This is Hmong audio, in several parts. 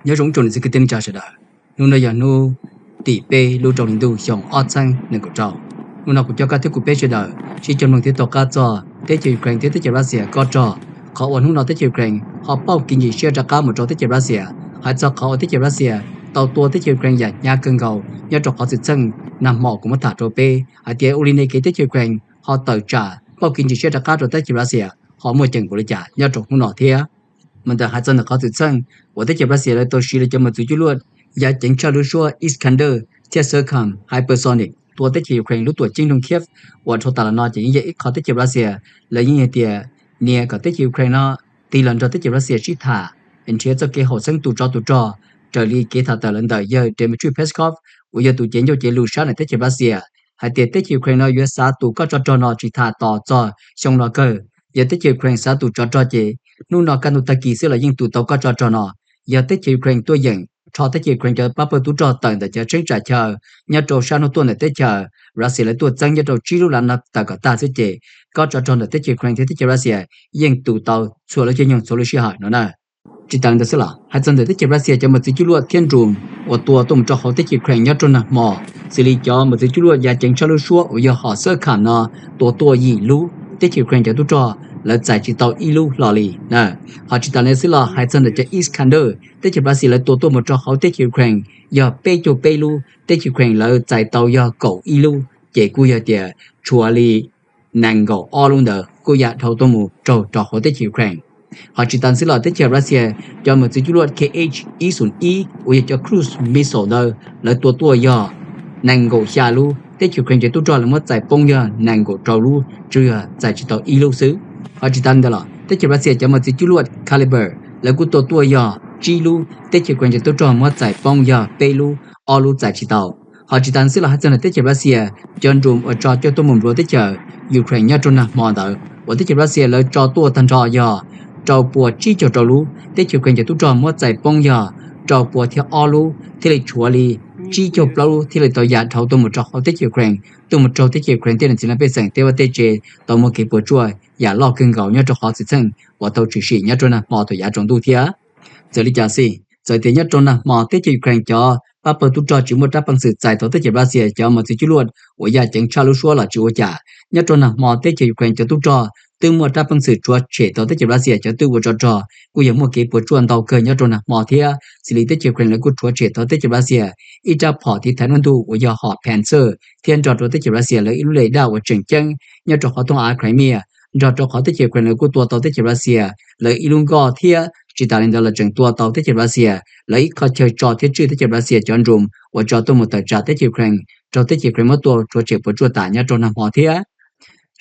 Nyob zoo ib tsoom niam txiv kwv tij neej tsa sawv daws, hnub no yog hnub tim peb lub rau hli ntuj xyoo ob txhiab nees nkaum rau. Hnub no kuv coj koj thiab kuv peb sawv daws sib cog mloog thiab tau qab txog teb chaws Ukraine thiab teb chaws Russia kob rog, qhov uas hnub no teb chaws Ukraine ho pauj kev ntsim siab rov qab mus rau teb chaws Russia, hais txog qhov uas teb chaws Russia tau tua teb chaws Ukraine yam hnyav kawg nkaus nyob rau qhov xwm txheej nag hmo kuv muab tham rau peb hais tias ua li ne kev teb chaws Ukraine ho tawm tsam pauj kev ntsim siab rov qab rau teb chaws Russia ho muaj ceem npaum li cas nyob rau hnub no thiab. Mas ntawm hais txog ntawm qhov xwm txheej uas teb chaws Russia lawv tau siv lawv cov mos txwv cuaj luaj yav ceev tshaj lub suab Iskander thiab Sarcam hypersonic tua teb chaws Ukraine lub tuam ceeb nroog Kyiv, uas dhau tas los no ces yeej yog ib qho teb chaws Russia lawv yeej hais tias nias kom teb chaws Ukraine no tig los nrog teb chaws Russia sib tham, nrhiav txoj kev haum xeeb tu tsov tu rog, raws li kev tham tawm los ntawm yawg Dmitry Peskov uas yog tus cev ncauj cev lus sab ntawm teb chaws Russia, hais tias teb chaws Ukraine no yuav xav tu koj tsov rog no tsis tas tos txog xyoo no kawg. Yog teb chaws Ukraine xav tu tsov rog ces hnub no kaj ntug tag kis xwb los yeej tu tau koj tsov rog no. Yog teb chaws Ukraine tuaj yeem rho teb chaws Ukraine cov pab pawg tub rog tawm ntawm cov cheeb tsam chaw nyob rau sab hnub tuaj ntawm teb chaws Russia lawv tuaj txeeb nyob rau tsib lub lav no tawm kom tag xwb ces koj tsov rog ntawm teb chaws Ukraine thiab teb chaws Russia yeej tu tau txhua lub caij nyoog txhua lub sij hawm no na. Tsis tas li ntawd xwb los hais txog ntawm teb chaws Russia cov mos txwv cuaj luaj thiab drone uas tua tuaj mus rau hauv teb chaws Ukraine nyob rau nag hmo, xws li cov mos txwv cuaj luaj yav ceev tshaj lub suab uas yog hom Sarcam no tua tuaj yim lub, teb chaws Ukraine cov tub rog lawv txais tsis tau ib lub hlo li. Ho tsis tas li xwb los hais txog ntawm cov Iskander teb chaws Russia lawv tua tuaj mus rau hauv teb chaws Ukraine yog peb caug peb lub, teb chaws Ukraine lawv txais tau yog kaum ib lub, ces kuj yog tias tshuav li nees nkaum ob lub ntawd kuj ya dhau tuaj mus raug rau hauv teb chaws Ukraine. Ho tsis tas xwb los teb chaws Russia cov mos txwv cuaj luaj Kh ib xoom ib uas yog cov cruise missile ntawd lawv tua tuaj yog nees nkaum xya lub, teb chaws Ukraine cov tub rog lawv muab txais poob yog nees nkaum rau lub, tsuas yog txais tsis tau ib lub xwb. Ho tsis tas li ntawd los teb chaws Russia cov mos txwv cuaj luaj Kalibr lawv kuj tua tuaj yog tsib lub, teb chaws Ukraine cov tub rog muab txais poob yog peb lub, ob lub txais tsis tau. Ho tsis tas xwb los hais txog ntawm teb chaws Russia cov drone uas tso coj tuaj mus nplua teb chaws Ukraine nyob rau nag hmo ntawd uas teb chaws Russia lawv tso tuaj tag nrho yog rau pua tsib caug rau lub, teb chaws Ukraine cov tub rog muab txais poob yog rau pua thiab ob lub, thiaj li tshuav li tsib caug plaub lub thiaj li tau ya dhau tuaj mus rau hauv teb chaws Ukraine, tuaj mus raug teb chaws Ukraine tej niam txiv leej pej xeem tej vaj tej tse tau muaj kev puas tsuaj yam loj kawg nkaus nyob rau qhov xwm txheej uas tau tshwm sim nyob rau nag hmo thaum yav tsaus ntuj thiab. Txawm li cas xij, txawm tias nyob rau nag hmo teb chaws Ukraine cov pab pawg tub rog tsis muaj rab peev xwm txais tau teb chaws Russia cov mos txwv cuaj luaj uas yaj ceev tshaj lub suab los tsis ua cas. Nyob rau nag hmo teb chaws Ukraine cov tub rog twb muaj rab peev xwm rhuav tshem tau teb chaws Russia cov twj ua tsov rog kuj yog muaj kev puas tsuaj ntau kawg nyob rau nag hmo thiab. Xws li teb chaws Ukraine lawv kuj rhuav tshem tau teb chaws Russia ib rab phom tiv thaiv nruab ntug uas yog hom Pantsir thiab nrog rau teb chaws Russia lawv ib lub radar uas tseem ceeb nyob rau qhov thooj av Crimea, nrog rau qhov teb chaws Ukraine lawv kuj tua tau teb chaws Russia lawv ib lub nkoj thiab tsis tas li ntawd los tseem tua tau teb chaws Russia lawv ib qho chaw tso thiab tswj teb chaws Russia cov drone uas tso tuaj mus tawm tsam teb chaws Ukraine, raug teb chaws Ukraine muab tua rhuav tshem puas tsuaj tas nyob rau nag hmo thiab.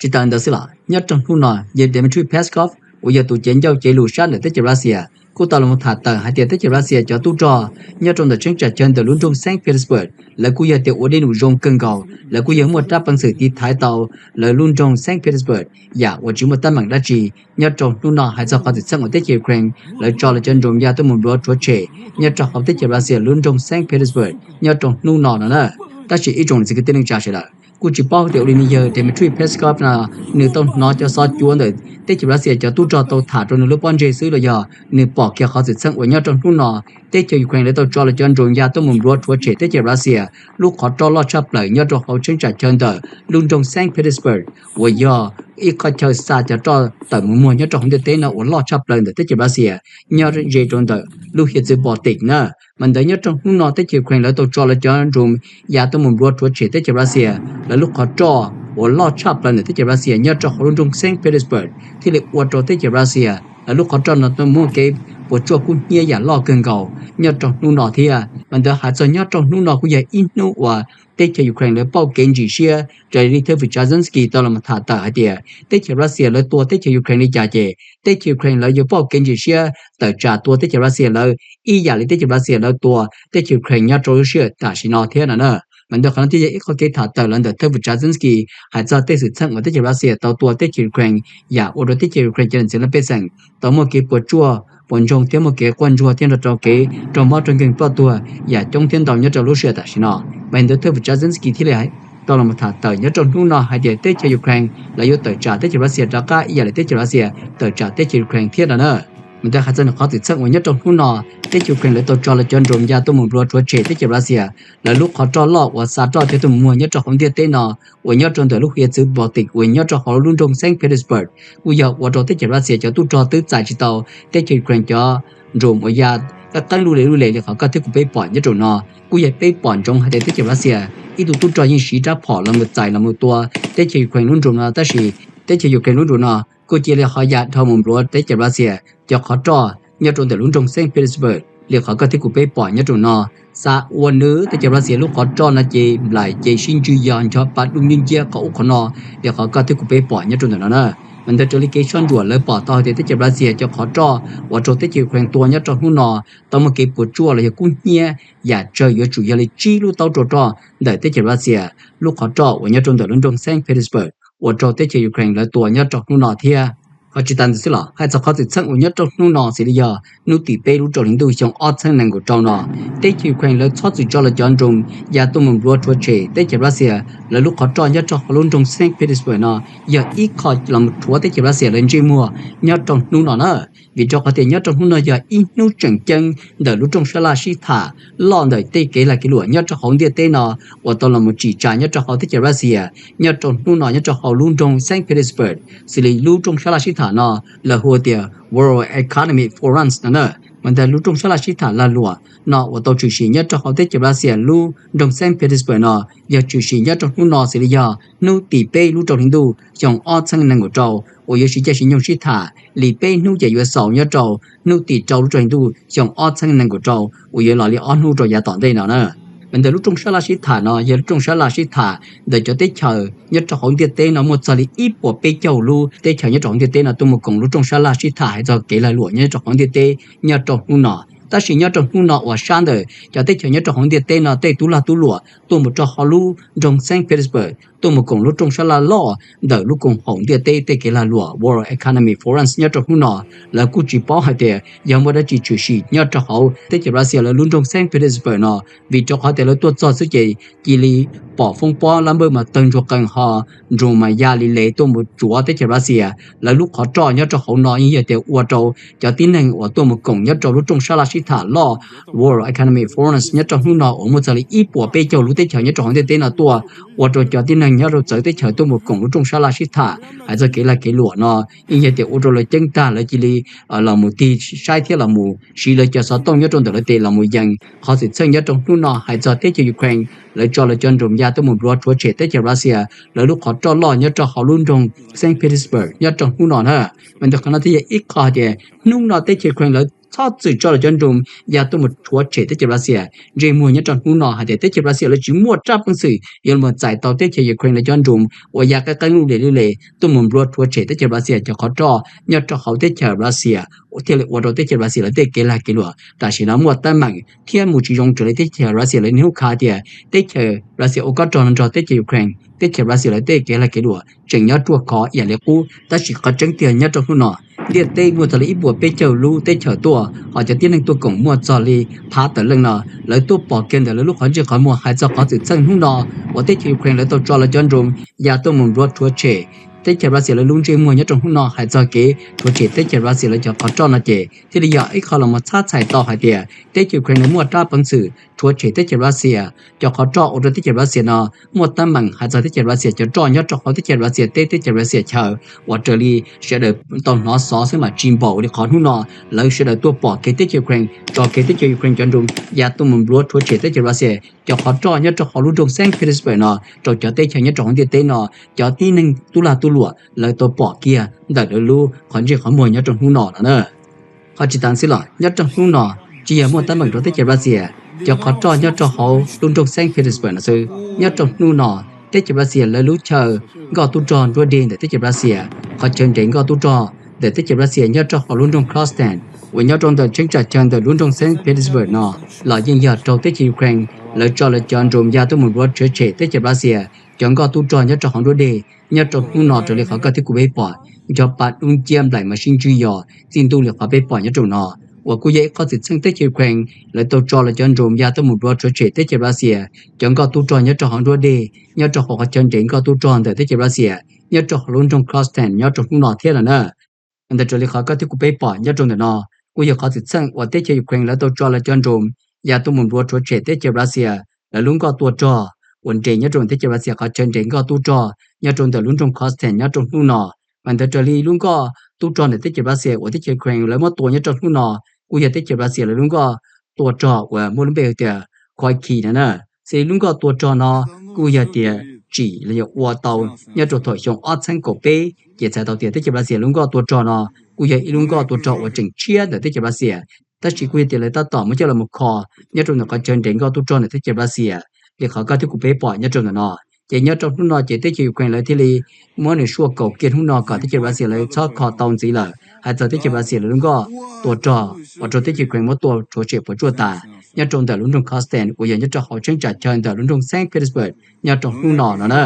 Tsis tas li ntawd xwb los nyob rau hnub no yawg Dmitry Peskov uas yog tus cev ncauj cev lus sab ntawm teb chaws Russia kuj tau los tham tawm hais tias teb chaws Russia cov tub rog nyob rau ntawm cheeb tsam chaw ntawm lub nroog Saint Petersburg lawv kuj yog tias ua dej num zoo kawg nkaus, lawv kuj yog muaj rab peev xwm tiv thaiv tau lawv lub nroog Saint Petersburg yam uas tsis muaj teeb meem dab tsi. Nyob rau hnub no hais txog qhov xwm txheej uas teb chaws Ukraine lawv tso lawv cov drone ya tuaj mus nplua rhuav tshem nyob rau hauv teb chaws Russia lub nroog Saint Petersburg nyob rau hnub no no na. Tab sis ib tsoom niam txiv kwv tij neej tsa sawv daws, kuj tsis paub tias ua li ne yawg Dmitry Peskov no nws tau hnov cov xov cuav ntawm teb chaws Russia cov tub rog tau tham rau nws lub pob ntseg xwb los yog nws pom kiag qhov xwm txheej uas nyob rau hnub no teb chaws Ukraine lawv tau tso lawv cov drone ya tuaj mus nplua rhuav tshem teb chaws Russia lub qhov roj loj tshaj plaws nyob rau hauv cheeb tsam chaw ntawm lub nroog Saint Petersburg uas yog ib qho chaw xa cov roj tawm mus muag nyob rau hauv ntiaj teb no uas loj tshaj plaws ntawm teb chaws Russia, nyob ze rau ntawm lub hiav txwv Baltic na. Mas ntawd nyob rau hnub no teb chaws Ukraine lawv tau tso lawv cov drone ya tuaj mus nplua rhuav tshem teb chaws Russia lawv lub qhov roj uas loj tshaj plaws ntawm teb chaws Russia nyob rau hauv lub nroog Saint Petersburg thiaj li ua rau teb chaws Russia lawv lub qhov roj no muaj kev puas tsuaj kub hnyiab yam loj kawg nkaus nyob rau hnub no thiab. Mas ntawd hais txog nyob rau hnub no kuj yog ib hnub uas teb chaws Ukraine lawv pauj kev ntsim siab raws li thawj fwm tsav Zelensky tau los tham tawm hais tias teb chaws Russia lawv tua teb chaws Ukraine li cas ces teb chaws Ukraine lawv yuav pauj kev ntsim siab tawm tsam tua teb chaws Russia lawv ib yam li teb chaws Russia lawv tua teb chaws Ukraine nyob rau lub sij hawm tam sim no thiab no na. Mas ntawd qhov no thiaj yog ib qho kev tham tawm los ntawm thawj fwm tsav Zelensky hais txog tej xwm txheej uas teb chaws Russia tau tua teb chaws Ukraine yam ua rau teb chaws Ukraine cov niam txiv leej pej xeem tau muaj kev puas tsuaj puas ntsoog thiab muaj kev quaj ntsuag thiab nrog rau kev raug mob raug nkeeg ploj tuag yam coob thiab ntau nyob rau lub sij hawm tam sim no. Mas ntawd thawj fwm tsav Zelensky thiaj li tau los tham tawm nyob rau hnub no hais tias teb chaws Ukraine lawv yuav tawm tsam teb chaws Russia rov qab ib yam li teb chaws Russia tawm tsam teb chaws Ukraine thiab no na. Mas ntawd hais txog nws qhov txwm txheej uas nyob rau hnub no teb chaws Ukraine lawv tau tso lawv cov drone ya tuaj mus nplua rhuav tshem teb chaws Russia lawv lub qhov roj loj uas xa roj thiab tuaj mus muag nyob rau hauv ntiaj teb no, uas nyob rau ntawm lub hiav txwv Baltic uas nyob rau hauv lub nroog Saint Petersburg. Kuj yog ua rau teb chaws Russia cov tub rog twb txais tsis tau teb chaws Ukraine cov drone uas ya qeeb qeeb lub le lub le li qhov koj thiab kuv peb pom nyob rau no. Kuj yog peb pom ntsoov hais tias teb chaws Russia ib tug tub rog yeej siv rab phom los mus txais los mus tua teb chaws Ukraine lub drone no, tab sis teb chaws Ukraine lub drone no kuj cia li ho ya dhau mus nplua teb chaws Russia cov qhov roj nyob rau ntawm lub nroog Saint Petersburg li qhov koj thiab kuv peb pom nyob rau no. Xa ua nws teb chaws Russia lub qhov roj no ces nplaim ces sib ntswg yog ncho pa dub nciab nciab qhov ub qhov no li qhov koj thiab kuv peb pom nyob rau ntawm no na. Mas ntawd raws li kev soj ntsuam lawv pom tau hais tias teb chaws Russia cov qhov roj uas rau teb chaws Ukraine tua nyob rau hnub no tau muaj kev puas tsuaj los yog kub hnyiab yam tsawg yuav tsum yog li tsib lub taub rau roj ntawm teb chaws Russia lub qhov roj uas nyob rau ntawm lub nroog Saint Petersburg uas rau teb chaws Ukraine lawv tua nyob rau hnub no thiab. Ho tsis tas ntawd xwb los hais txog qhov txwm txheej uas nyob rau hnub no xws li yog hnub tim peb lub rau hli ntuj xyoo ob txhiab nees nkaum rau no, teb chaws Ukraine lawv txhob txwm tso lawv cov drone ya tuaj mus nplua rhuav tshem teb chaws Russia lawv lub qhov roj nyob rau hauv lub nroog Saint Petersburg no yog ib qho los mus rhuav teb chaws Russia lawv ntsej muag nyob rau hnub no na. Vim rau qhov tias nyob rau hnub no yog ib hnub tseem ceeb ntawm lub rooj sab laj sib tham loj ntawm tej kev lag kev luam nyob rau hauv ntiaj teb no uas tau los mus tsim tsa nyob rau hauv teb chaws Russia nyob rau hnub no nyob rau hauv lub nroog Saint Petersburg xws li lub rooj sab laj sib tham no lawv hu tias World Economic Forum no na. Mas ntawd lub rooj sab laj sib tham lag luam no uas tau tshwm sim nyob rau hauv teb chaws Russia lub nroog Saint Petersburg no yog tshwm sim nyob rau hnub no xws li yog hnub tim peb lub rau hli ntuj xyoo ob txhiab nees nkaum rau uas yuav siv caij siv nyoog sib tham li peb hnub ces yuav xaus nyob rau hnub tim rau lub rau hli ntuj xyoo ob txhiab nees nkaum rau uas yuav los li ob hnub rau yav tom ntej no na. Mas ntawm lub rooj sab laj sib tham no yog lub rooj sab laj sib tham ntawm cov teb chaws nyob rau hauv ntiaj teb no muaj txog li ib puas peb caug lub teb chaws nyob rau hauv ntiaj teb no tuaj mus koom lub rooj sab laj sib tham hais txog kev lag luam nyob rau hauv ntiaj teb nyob rau hnub no. Tab sis nyob rau hnub no uas sab ntawm cov teb chaws nyob rau hauv ntiaj teb no tej tub lag tub luam tuaj mus rau hauv lub nroog Saint Petersburg tuaj mus koom lub rooj sab laj loj ntawm lub koom haum ntiaj teb tej kev lag luam World Economic Forum nyob rau hnub no, lawv kuj tsis paub hais tias yog muaj dab tsi tshwm sim nyob rau hauv teb chaws Russia lawv lub nroog Saint Petersburg no, vim rau qhov tias lawv tuaj txog xwb ces cia li pom foob pob lab npawj mas tawg ntsuag qees ho drone mas ya li le tuaj mus tsuav teb chaws Russia lawv lub qhov roj nyob rau hauv no yeej yog tias ua rau cov tib neeg uas tuaj mus koom nyob rau lub rooj sab laj sib tham loj World Economic Forum nyob rau hnub no uas muaj txog li ib puas peb caug lub teb chaws nyob rau hauv ntiaj teb no tuaj, ua rau cov tib neeg nyob rau txawv teb chaws tuaj mus koom lub rooj sab laj sib tham hais txog kev lag kev luam no yeej yog tias ua rau lawv ceeb tag lawv cia li los mus tig saib thiab los mus siv lawv cov xov tooj nyob rau ntawm lawv tes los mus yees qhov xwm txheej nyob rau hnub no hais txog teb chaws Ukraine lawv tso lawv cov drone ya tuaj mus nplua rhuav tshem teb chaws Russia lawv lub qhov roj loj nyob rau hauv lub nroog Saint Petersburg nyob rau hnub no na. Mas ntawm qhov no thiaj yog ib qho tias hnub no teb chaws Ukraine lawv txhob txwm tso lawv cov drone ya tuaj mus rhuav tshem teb chaws Russia ntsej muag nyob rau hnub no hais tias teb chaws Russia lawv tsis muaj rab peev xwm yuav los txais tau teb chaws Ukraine lawv cov drone uas ya qeeb qeeb lub le lub le tuaj mus nplua rhuav tshem teb chaws Russia cov qhov roj nyob rau hauv teb chaws Russia thiaj li ua rau teb chaws Russia lawv tej kev lag kev luam tam sim no muaj teeb meem thiab mus tsis zoo raws li teb chaws Russia lawv niaj hnub khav tias teb chaws Russia ua kob rog no nrog teb chaws Ukraine, teb chaws Russia lawv tej kev lag kev luam tseem nyob ruaj khov ib yam li qub. Tab sis qhov tseeb tiag nyob rau hnub no ntiaj teb muaj txog li ib puas peb caug lub teb chaws tuaj, ho cov tib neeg tuaj koom muaj txog li phav tawm leej no lawv tuaj pom kiag ntawm lawv lub qhov ntsej qhov muag hais txog qhov xwm txheej hnub no uas teb chaws Ukraine lawv tau tso lawv cov drone ya tuaj mus nplua rhuav tshem teb chaws Russia lawv lub ntsej muag nyob rau hnub no hais txog kev rhuav tshem teb chaws Russia lawv cov qhov roj no ces thiaj li yog ib qho los mus txhab txhais tau hais tias teb chaws Ukraine lawv muaj rab peev xwm rhuav tshem teb chaws Russia cov qhov roj ua rau teb chaws Russia no muaj teeb meem hais txog teb chaws Russia cov roj nyob rau hauv teb chaws Russia teb teb chaws Russia chaw uas raws li sawv daws tau hnov xov xwb mas tsis npaum li qhov hnub no lawv sawv daws tuaj pom kiag teb chaws Ukraine tso kiag teb chaws Ukraine cov drone ya tuaj mus nplua rhuav tshem teb chaws Russia cov qhov roj nyob rau hauv lub nroog Saint Petersburg no rau cov teb chaws nyob rau hauv ntiaj teb no cov tib neeg tub lag tub luam lawv tau pom kiag ntawm lawv lub qhov ntsej qhov muag nyob rau hnub no no na. Ho tsis tas xwb los nyob rau hnub no tsis yog muaj teeb meem rau teb chaws Russia, cov qhov roj nyob rau hauv lub nroog Saint Petersburg no xwb. Nyob rau hnub no teb chaws Russia lawv lub chaw nkoj tub rog nruab deg ntawm teb chaws Russia, qhov chaw nres nkoj tub rog ntawm teb chaws Russia nyob rau hauv lub nroog Krasnodar uas nyob rau ntawm cheeb tsam chaw ntawm lub nroog Saint Petersburg no los yeej yog raug teb chaws Ukraine lawv tso lawv cov drone ya tuaj mus nplua rhuav tshem teb chaws Russia cov nkoj tub rog nyob rau hauv nruab deg. Nyob rau hnub no raws li qhov koj thiab kuv peb pom, ncho pa dub nciab nplaim mas sib ntswg yos txij ntuj li qhov peb pom nyob rau no, uas kuj yog ib qho xwm txheej teb chaws Ukraine lawv tau tso lawv cov drone ya tuaj mus nplua rhuav tshem teb chaws Russia cov nkoj tub rog nyob rau hauv nruab deg nyob rau hauv qhov chaw nres nkoj tub rog ntawm teb chaws Russia nyob rau hauv lub nroog Krasnodar nyob rau hnub no thiab no na. Ntawd raws li qhov koj thiab kuv peb pom nyob rau ntawm no, kuj yog qhov xwm txheej uas teb chaws Ukraine lawv tau tso lawv cov drone ya tuaj mus npuav rhuav tshem teb chaws Russia lawv lub nkoj tua rog uas nres nyob rau teb chaws Russia qhov chaw nres nkoj tub rog nyob rau ntawm lub nroog Kherson nyob rau hnub no. Mas ntawd raws li lub nkoj tub rog ntawm teb chaws Russia uas teb chaws Ukraine lawv muab tua nyob rau hnub no, kuj yog teb chaws Russia lawv lub nkoj tua rog uas muaj lub npe hais tias Khoiki no na. Xws li lub nkoj tua rog no kuj yog tias tsim los yog ua tau nyob rau thaum xyoo ob txhiab kaum peb, ces txhais tau tias teb chaws Russia lub nkoj tua rog no kuj yog ib lub nkoj tua rog uas tseem tshiab ntawm teb chaws Russia. Tab sis kuj yog tias lawv tab tom muab coj los mus kho nyob rau ntawm qhov chaw nres nkoj tub rog ntawm teb chaws Russia li qhov koj thiab kuv peb pom nyob rau ntawm no. Ces nyob rau hnub no ces teb chaws Ukraine lawv thiaj li muab nws suaj kaum kiag hnub no kom teb chaws Russia lawv txhob kho tau ntxiv lawm hais txog teb chaws Russia lawv lub nkoj tua rog uas rau teb chaws Ukraine muab tua rhuav tshem puas tsuaj tas nyob rau ntawm lub nroog Kherson uas yog nyob rau hauv cheeb tsam chaw ntawm lub nroog Saint Petersburg nyob rau hnub no no na.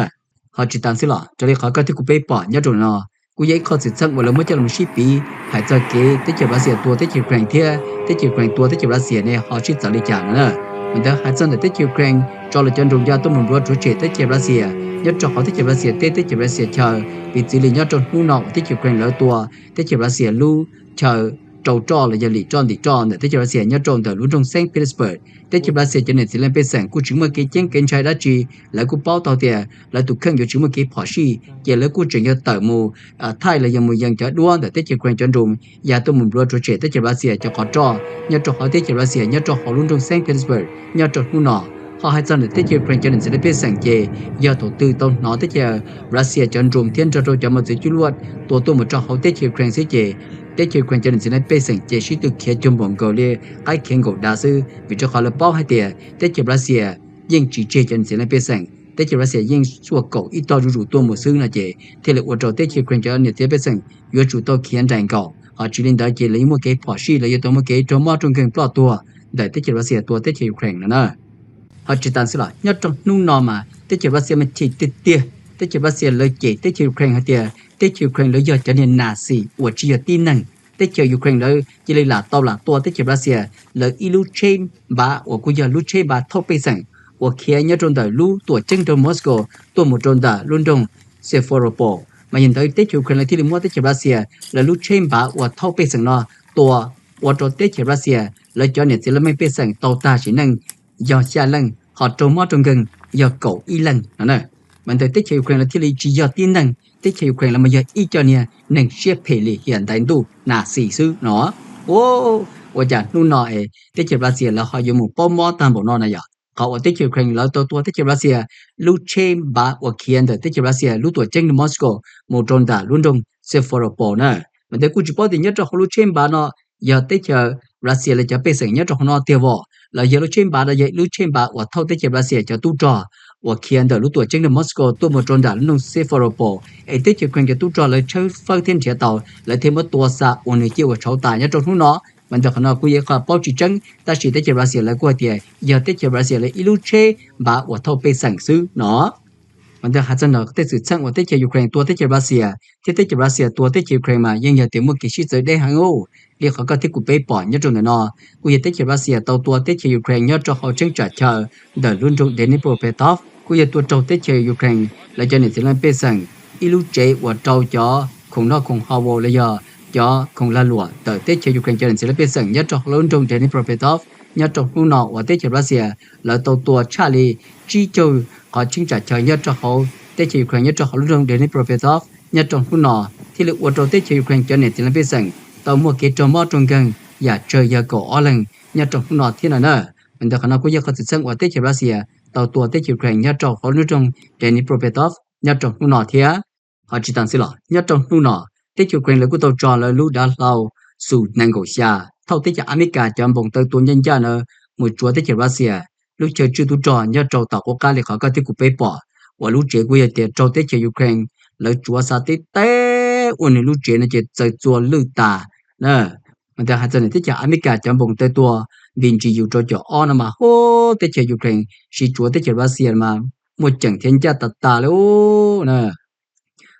Ho tsis tas xwb los raws li qhov koj thiab kuv peb pom nyob rau no, kuj yog ib qho xwm txheej uas lawv muab coj los sib piv hais txog kev teb chaws Russia tua teb chaws Ukraine thiab teb chaws Ukraine tua teb chaws Russia ne ho sib txawv li cas no na. Mas ntawd hais txog ntawm teb chaws Ukraine tso lawv cov drone ya tuaj mus npuav rhuav tshem teb chaws Russia nyob rau hauv teb chaws Russia teb teb chaws Russia chaw, piv txwv li nyob rau hnub no uas teb chaws Ukraine lawv tua teb chaws Russia lub chaw rau roj los yog lim roj ntim roj ntawm teb chaws Russia nyob rau ntawm lub nroog Saint Petersburg. Teb chaws Russia cov niam txiv leej pej xeem kuj tsis muaj kev ceeb kev ntshai dab tsi, lawv kuj paub tau tias lawv tus kheej yuav tsis muaj kev phom sij, ces lawv kuj tseem yog tawm mus thaij los yog mus yees cov duab ntawm teb chaws Ukraine cov drone ya tuaj mus npuav rhuav tshem teb chaws Russia cov qhov roj nyob rau hauv teb chaws Russia nyob rau hauv lub nroog Saint Petersburg nyob rau hnub no. Ho hais txog ntawm teb chaws Ukraine cov niam txiv leej pej xeem ces yog thaum twg tau hnov teb chaws Russia cov drone thiab nrog rau cov mos txwv cuaj luaj tua tuaj mus rau hauv teb chaws Ukraine xwb ces teb chaws Ukraine cov niam txiv leej pej xeem ces sib tw khiav cuag npaum nkaus li qaib khiav nkaus dav xwb, vim rau qhov lawv paub hais tias teb chaws Russia yeej tsis tseg cov niam txiv leej pej xeem, teb chaws Russia yeej xuaj kaum ib tog zuj zus tuaj mus xwb no ces thiaj li ua rau teb chaws Ukraine cov niam txiv leej pej xeem yuav tsum tau khiav nraim nkaus, ho tsis li ntawd ces lawv yuav muaj kev phom sij, lawv yuav tau muaj kev raug mob raug nkeeg ploj tuag ntawm teb chaws Russia tua teb chaws Ukraine no na. Ho tsis tas xwb los nyob rau hnub no mas teb chaws Russia mas chim tiag tiag, teb chaws Russia lawv cem teb chaws Ukraine hais tias teb chaws Ukraine lawv yog cov niag Nazi uas tsis yog tib neeg. Teb chaws Ukraine lawv cia li lam tau lam tua teb chaws Russia lawv ib lub tsheb npav uas kuj yog lub tsheb npav thauj pej xeem uas khiav nyob rau ntawm lub tuam ceeb rau Moscow tuaj mus rau ntawm lub nroog Simferopol. Mas yog ntawd teb chaws Ukraine lawv thiaj li muab teb chaws Russia lawv lub tsheb npav uas thauj pej xeem no tua, ua rau teb chaws Russia lawv cov niam txiv leej pej xeem tau tag sim neej yog xya leej, ho raug mob raug nkeeg yog kaum ib leeg no na. Mas ntawd teb chaws Ukraine lawv thiaj li tsis yog tib neeg, teb chaws Ukraine lawv mas yog ib co niag neeg siab phem lim hiam ntaiv ntuj Nazi xwb no. Ua cas hnub no es teb chaws Russia lawv ho yuav mus paub mob tag npaum no na yog qhov uas teb chaws Ukraine lawv tau tua teb chaws Russia lub tsheb npav uas khiav ntawm teb chaws Russia lub tuam ceeb Moscow mus rau ntawm lub nroog Simferopol na. Mas ntawd kuj tsis paub tias nyob rau hauv lub tsheb npav no yog teb chaws Russia lawv cov pej xeem nyob rau hauv no tiag vom, los yog lub tsheb npav no yog lub tsheb npav uas thauj teb chaws Russia cov tub rog uas khiav ntawm lub tuam ceeb Moscow tuaj mus rau ntawm lub nroog Simferopol, es teb chaws Ukraine cov tub rog lawv tshawb fawb thiab nrhiav tau, lawv thiaj muab tua xa ua nws ciaj ua tshauv tas nyob rau hnub no. Mas ntawd qhov no kuj yog ib qho paub tsis tseeb, tab sis teb chaws Russia lawv kuj hais tias yog teb chaws Russia lawv ib lub tsheb npav uas thauj pej xeem xwb no. Mas ntawd hais txog ntawm tej xwm txheej uas teb chaws Ukraine tua teb chaws Russia thiab teb chaws Russia tua teb chaws Ukraine mas yeej yog tias muaj kev sib txawv deb heev ub. Li qhov koj thiab kuv peb pom nyob rau ntawm no, kuj yog teb chaws Russia tau tua teb chaws Ukraine nyob rau hauv cheeb tsam chaw ntawm lub nroog Dnipropetrovsk, kuj yog tua raug teb chaws Ukraine lawv cov niam txiv leej pej xeem ib lub tsev uas rau cov khoom noj khoom haus los yog cov khoom lag luam ntawm teb chaws Ukraine cov niam txiv leej pej xeem nyob rau hauv lub nroog Dnipropetrovsk. Nyob rau hnub no uas teb chaws Russia lawv tau tua tshaj li tsib caug qhov cheeb tsam chaw nyob rau hauv teb chaws Ukraine nyob rau hauv lub nroog Dnipropetrovsk nyob rau hnub no, thiaj li ua rau teb chaws Ukraine cov niam txiv leej pej xeem tau muaj kev raug mob raug nkeeg yam tsawg yog kaum ob leeg nyob rau hnub no thiab no na. Mas ntawm qhov no kuj yog qhov xwm txheej uas teb chaws Russia tau tua teb chaws Ukraine nyob rau hauv lub nroog Dnipropetrovsk nyob rau hnub no thiab. Ho tsis tas xwb los nyob rau hnub no, teb chaws Ukraine lawv kuj tau tso lawv lub dav hlau Su nees nkaum xya thauj teb chaws Amelikas cov npoos taw tua ncaj ncaj na mus tsuav teb chaws Russia lub chaw tswj tub rog nyob rau tom qub qab li qhov koj thiab kuv peb pom, uas lub tsev kuj yog tias raug teb chaws Ukraine lawv tsuav xa teb teb ua nws lub tsev no ces txawv txua lwj tas na. Mas ntawd hais txog ntawm teb chaws Amelikas cov npoos taw tua V G U rau caum ob no mas hu, teb chaws Ukraine siv tsuav teb chaws Russia mas muaj ceem thiab ncaj tas tas li na.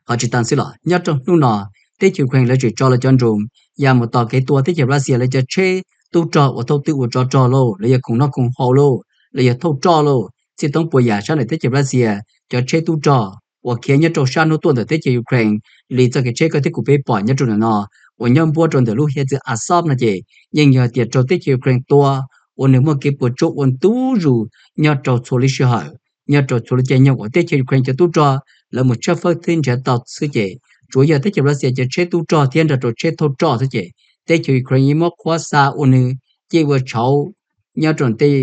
Ho tsis tas xwb los nyob rau hnub no, teb chaws Ukraine lawv tseem tso lawv cov drone ya mus tos kev tua teb chaws Russia lawv cov tsheb tub rog uas thauj twj ua tsov rog lauj, los yog khoom noj khoom haus lauj, los yog thauj roj lauj, txhij toob puas yam sab ntawm teb chaws Russia cov tsheb tub rog uas khiav nyob rau sab hnub tuaj ntawm teb chaws Ukraine, li txoj kev tsheb koj thiab kuv peb pom nyob rau ntawm no, uas nyob npuab rau ntawm lub hiav txwv Azov no ces yeej yog tias raug teb chaws Ukraine tua ua nws muaj kev puas tsuaj ua ntu zus nyob rau txhua lub sij hawm, nyob rau txhua lub caij nyoog uas teb chaws Ukraine cov tub rog lawv mus tshawb fawb thiab nrhiav tau xwb ces tsuas yog teb chaws Russia cov tsheb tub rog thiab nrog rau tsheb thauj roj xwb ces teb chaws Ukraine yeej muab qhuav xa ua nws ciaj ua tshauv nyob rau tej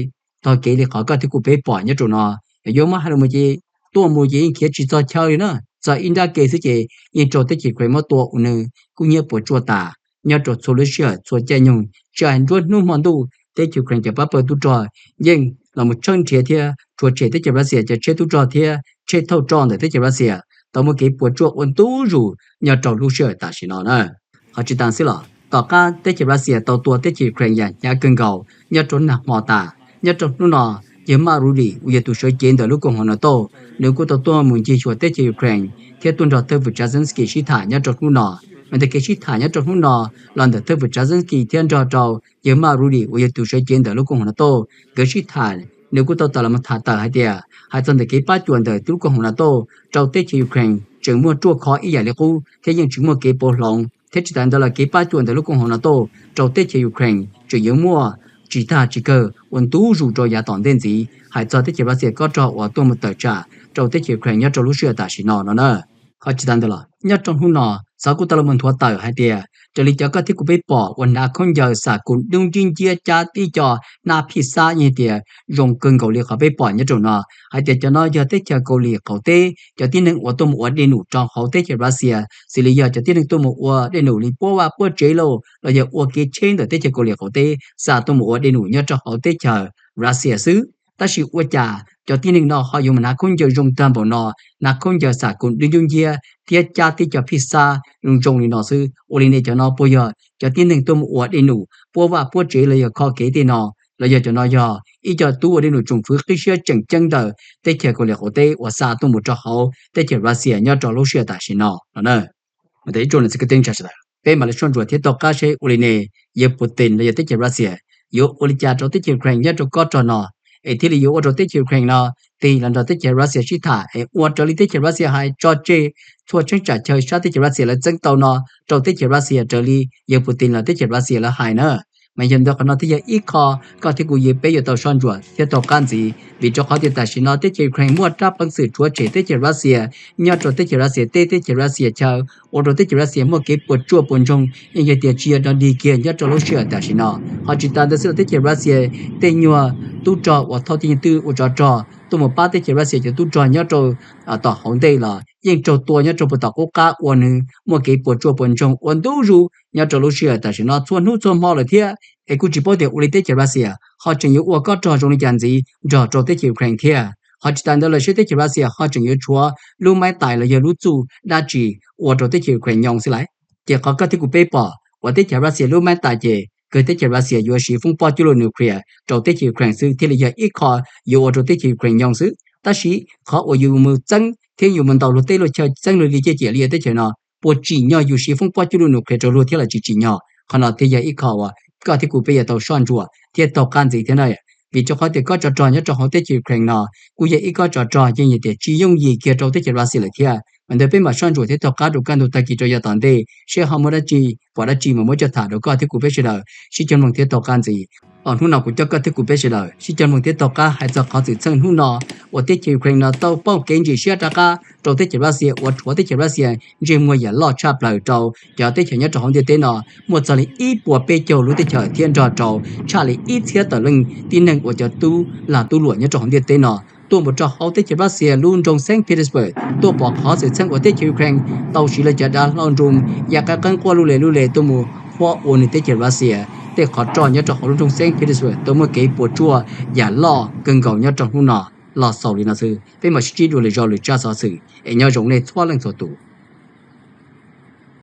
tog kev li qhov koj thiab kuv peb pom nyob rau no. Yuav muab hais los mus ces tuaj mus ces yeej khiav tsis txog chaw li na, txog ib nrab ke xwb ces yeej raug teb chaws Ukraine muab tua ua nws kub hnyiab puas tsuaj tas nyob rau txhua lub sij hawm txhua caij nyoog, tsis hais nruab hnub hmo ntuj teb chaws Ukraine cov pab pawg tub rog yeej los mus tshawb nrhiav thiab rhuav tshem teb chaws Russia cov tsheb tub rog thiab tsheb thauj roj ntawm teb chaws Russia tau muaj kev puas tsuaj ua ntu zus nyob rau lub sij hawm tam sim no na. Ho tsis tas xwb los tom qab teb chaws Russia tau tua teb chaws Ukraine yam hnyav kawg nkaus nyob rau nag hmo tas, nyob rau hnub no yawg Mark Rutte uas yog tus sawv cev ntawm lub koom haum NATO, nws kuj tau tuaj mus ncig xyuas teb chaws Ukraine thiab tuaj nrog thawj fwm tsav Zelensky sib tham nyob rau hnub no. Mas ntawm kev sib tham nyob rau hnub no los ntawm thawj fwm tsav Zelensky thiab nrog rau yawg Mark Rutte uas yog tus sawv cev ntawm lub koom haum NATO, nkawd sib tham, nws kuj tau tawm los mus tham tawm hais tias hais txog ntawm kev pab cuam ntawm lub koom haum NATO rau teb chaws Ukraine tseem muaj ruaj khov ib yam li qub thiab yeej tsis muaj kev pauv hloov thiab tsis tas ntawd los kev pab cuam ntawm lub koom haum NATO rau teb chaws Ukraine tseem yuav muaj tsis tag tsis kawg ua ntu zus rau yav tom ntej ntxiv hais txog teb chaws Russia kob rog uas tuaj mus tawm tsam rau teb chaws Ukraine nyob rau lub sij hawm tam sim no no na. Ho tsis tas ntawd los nyob rau hnub no xov kuj tau los nthuav tawm hais tias raws li cov koj thiab kuv peb pom uas hnav khaub ncaws xam kum dub ntsib nciab cab tib co hnab phij xab yeej tias zoo kawg nkaus li qhov peb pom nyob rau no, hais tias cov no yog teb chaws Kauslim qaum teb cov tib neeg uas tuaj mus ua dej num rau hauv teb chaws Russia, xws li yog cov tib neeg tuaj mus ua dej num li puab vaj puab tsev lauj los yog ua kev tsheb ntawm teb chaws Kauslim qaum teb xa tuaj mus ua dej num nyob rau hauv teb chaws Russia xwb. Tab sis ua cas cov tib neeg no ho yuav mus hnav khaub ncaws zoo tag npaum no, hnav khaub ncaws xam kum dub ntsib nciab thiab cab tib co phij xab zoo zoo li no xwb? Ua li ne cov no puas yog cov tib neeg tuaj mus ua dej num puab vaj puab tsev los yog kho kev tej no, los yog cov no yog ib co tub ua dej num tsoom fwv qib siab tseem ceeb ntawm teb chaws Kauslim qaum teb uas xa tuaj mus rau hauv teb chaws Russia nyob rau lub sij hawm tam sim no no na? Peb mam li soj ntsuam thiab taug qab seb ua li ne yawg Putin los yog teb chaws Russia yuav ua li cas rau teb chaws Ukraine nyob rau kob rog no, es thiaj li yuav ua rau teb chaws Ukraine no tig los nrog teb chaws Russia sib tham es ua raws li teb chaws Russia hais, tso tseg txhua cheeb tsam chaw sab teb chaws Russia lawv txeeb tau no rau teb chaws Russia raws li yawg Putin los teb chaws Russia lawv hais na. Mas yog ntawd qhov no thiaj yog ib qho koj thiab kuv yeej peb yuav tau soj ntsuam thiab taug qab ntxiv, vim rau qhov tias tam sim no teb chaws Ukraine muaj rab peev xwm rhuav tshem teb chaws Russia nyob rau teb chaws Russia teb teb chaws Russia chaw, ua rau teb chaws Russia muaj kev puas tsuaj puas ntsoog yeej yog tias tsis yog no dig kiag nyob rau lub sij hawm tam sim no. Ho tsis tas ntawd xwb los teb chaws Russia tej nyuag tub rog uas thauj tej nyuag twj ua tsov rog tuaj mus pab teb chaws Russia cov tub rog nyob rau tom hauv ntej los yeej raug tua nyob rau puag tom qub qab ua nws muaj kev puas tsuaj puas ntsoog ua ntu zus nyob rau lub sij hawm tam sim no txhua hnub txhua hmo lawm thiab. Es kuj tsis paub tias ua li teb chaws Russia ho tseem yuav ua kob rog zoo li cas ntxiv nrog rau teb chaws Ukraine thiab. Ho tsis tas ntawd los seb teb chaws Russia ho tseem yuav tshuav lub maib tais los yog lub txuj dab tsi ua rau teb chaws Ukraine nyoo xwb lawm. Ces qhov koj thiab kuv peb pom uas teb chaws Russia lub maib tais ces kawg teb chaws Russia yuav siv foob pob cuj luj nuclear rau teb chaws Ukraine xwb thiaj li yog ib qho yuav ua rau teb chaws Ukraine nyoo xwb. Tab sis qhov uas yus mus txeeb thiab yus mus ntaus luag teb luag chaw txeeb luag li ciaj ciam li yog teb chaws no puas tsim nyog yus siv foob pob cuj luj nuclear rau luag thiab los tsis tsim nyog? Qhov no thiaj yog ib qho uas koj thiab kuv peb yuav tau soj ntsuam thiab taug qab ntxiv thiab na. Vim rau qhov tias kob tsov rog nyob rau hauv teb chaws Ukraine no kuj yog ib kob tsov rog yeej yog tias tsis yooj yim kiag rau teb chaws Russia lawm thiab. Mas ntawd peb mam soj ntsuam thiab taug qab rau kaj ntug tag kis rau yav tom ntej seb ho muaj dab tsi pom dab tsi mas muab coj tham rau koj thiab kuv peb sawv daws sib cog mloog thiab taug qab ntxiv. Hos hnub no kuv coj koj thiab kuv peb sawv daws sib cog mloog thiab taug qab hais txog qhov xwm txheej hnub no uas teb chaws Ukraine no tau pauj kev ntsim siab rov qab rau teb chaws Russia uas rhuav teb chaws Russia ntsej muag yam loj tshaj plaws rau cov teb chaws nyob rau hauv ntiaj teb no muaj txog li ib puas peb caug lub teb chaws thiab nrog rau tshaj li ib txhiab tawm leej tib neeg uas cov tub lag tub luam nyob rau hauv ntiaj teb no tuaj mus rau hauv teb chaws Russia lub nroog Saint Petersburg tuaj pom qhov xwm txheej uas teb chaws Ukraine tau siv lawv cov dav hlau nroos ya qeeb qeeb quaj lub le lub le tuaj mus huab ua nws teb chaws Russia tej qhov roj nyob rau hauv lub nroog Saint Petersburg tau muaj kev puas tsuaj yam loj kawg nkaus nyob rau hnub no los xaus li no xwb. Peb mam sib ntsib dua lwm zaus lwm tsab xov xwm es nyob zoo nej txhua leej txhua tus.